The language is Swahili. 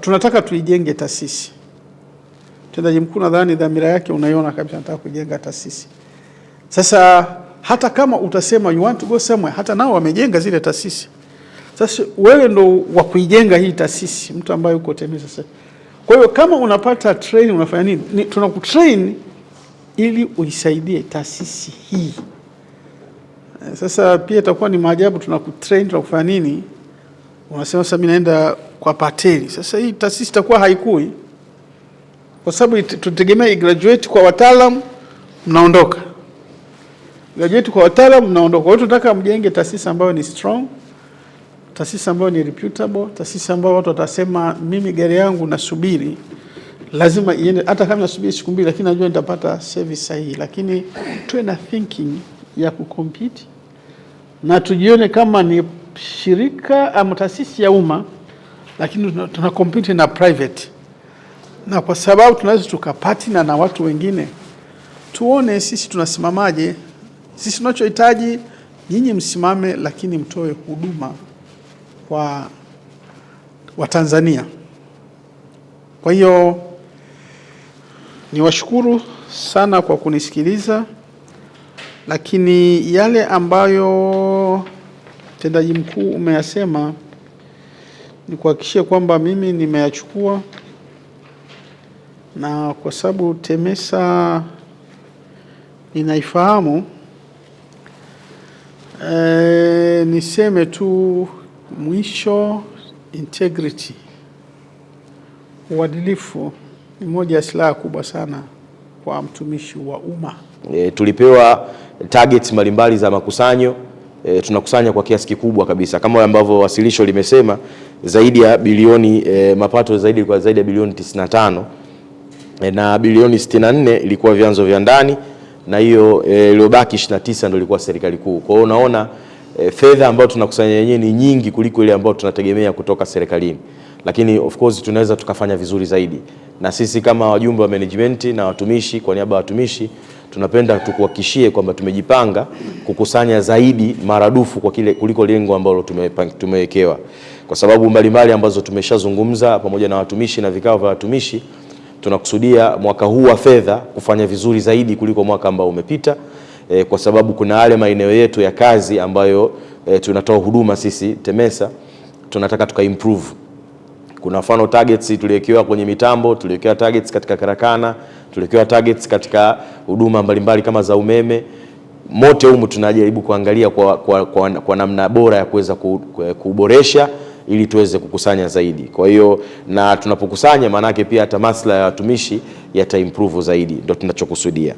Tunataka tuijenge taasisi. Mtendaji mkuu nadhani dhamira yake unaiona kabisa, nataka kujenga taasisi. Sasa hata kama utasema you want to go somewhere, hata nao wamejenga zile taasisi. Sasa wewe ndo wa kuijenga hii taasisi, mtu ambaye uko TEMESA sasa. Kwa hiyo kama unapata training unafanya nini? Tunakutrain ili uisaidie taasisi hii. Sasa pia itakuwa ni maajabu, tunakutrain, tunakufanya nini, unasema sasa mimi naenda kwa Pateli. Sasa hii taasisi itakuwa haikui, kwa sababu tutegemea graduate kwa wataalamu, mnaondoka, graduate kwa wataalamu, mnaondoka. Kwa hiyo tunataka mjenge taasisi ambayo ni strong, taasisi ambayo ni reputable, taasisi ambayo watu watasema mimi gari yangu nasubiri lazima iende, hata kama nasubiri siku 2, lakini najua nitapata service sahihi. Lakini tuwe na thinking ya kucompete na tujione kama ni shirika ama taasisi ya umma, lakini tuna compete na private, na kwa sababu tunaweza tukapartner na watu wengine, tuone sisi tunasimamaje. Sisi tunachohitaji nyinyi msimame, lakini mtoe huduma kwa Watanzania. Kwa hiyo niwashukuru sana kwa kunisikiliza, lakini yale ambayo mtendaji mkuu umeyasema nikuhakikishie kwamba mimi nimeyachukua, na kwa sababu TEMESA ninaifahamu, niseme tu mwisho, integrity, uadilifu ni moja ya silaha kubwa sana kwa mtumishi wa umma. Tulipewa targets mbalimbali za makusanyo. Tunakusanya kwa kiasi kikubwa kabisa kama ambavyo wasilisho limesema, zaidi ya bilioni mapato zaidi kwa zaidi ya bilioni 95, na bilioni 64 ilikuwa vyanzo vya ndani na hiyo iliyobaki 29 ndio ilikuwa serikali kuu. Kwa hiyo unaona fedha ambayo tunakusanya yenyewe ni nyingi kuliko ile ambayo tunategemea kutoka serikalini, lakini of course tunaweza tukafanya vizuri zaidi, na sisi kama wajumbe wa management na watumishi, kwa niaba ya watumishi tunapenda tukuhakikishie kwamba tumejipanga kukusanya zaidi maradufu kwa kile kuliko lengo ambalo tumewekewa, kwa sababu mbalimbali ambazo tumeshazungumza pamoja na watumishi na vikao vya watumishi. Tunakusudia mwaka huu wa fedha kufanya vizuri zaidi kuliko mwaka ambao umepita, kwa sababu kuna yale maeneo yetu ya kazi ambayo tunatoa huduma sisi TEMESA tunataka tuka improve. Kuna mfano targets tuliwekewa kwenye mitambo, tuliwekewa targets katika karakana, tuliwekewa targets katika huduma mbalimbali kama za umeme. Mote humu tunajaribu kuangalia kwa namna bora ya kuweza kuboresha ili tuweze kukusanya zaidi. Kwa hiyo na tunapokusanya, maanake pia hata maslahi ya watumishi yata improve zaidi, ndio tunachokusudia.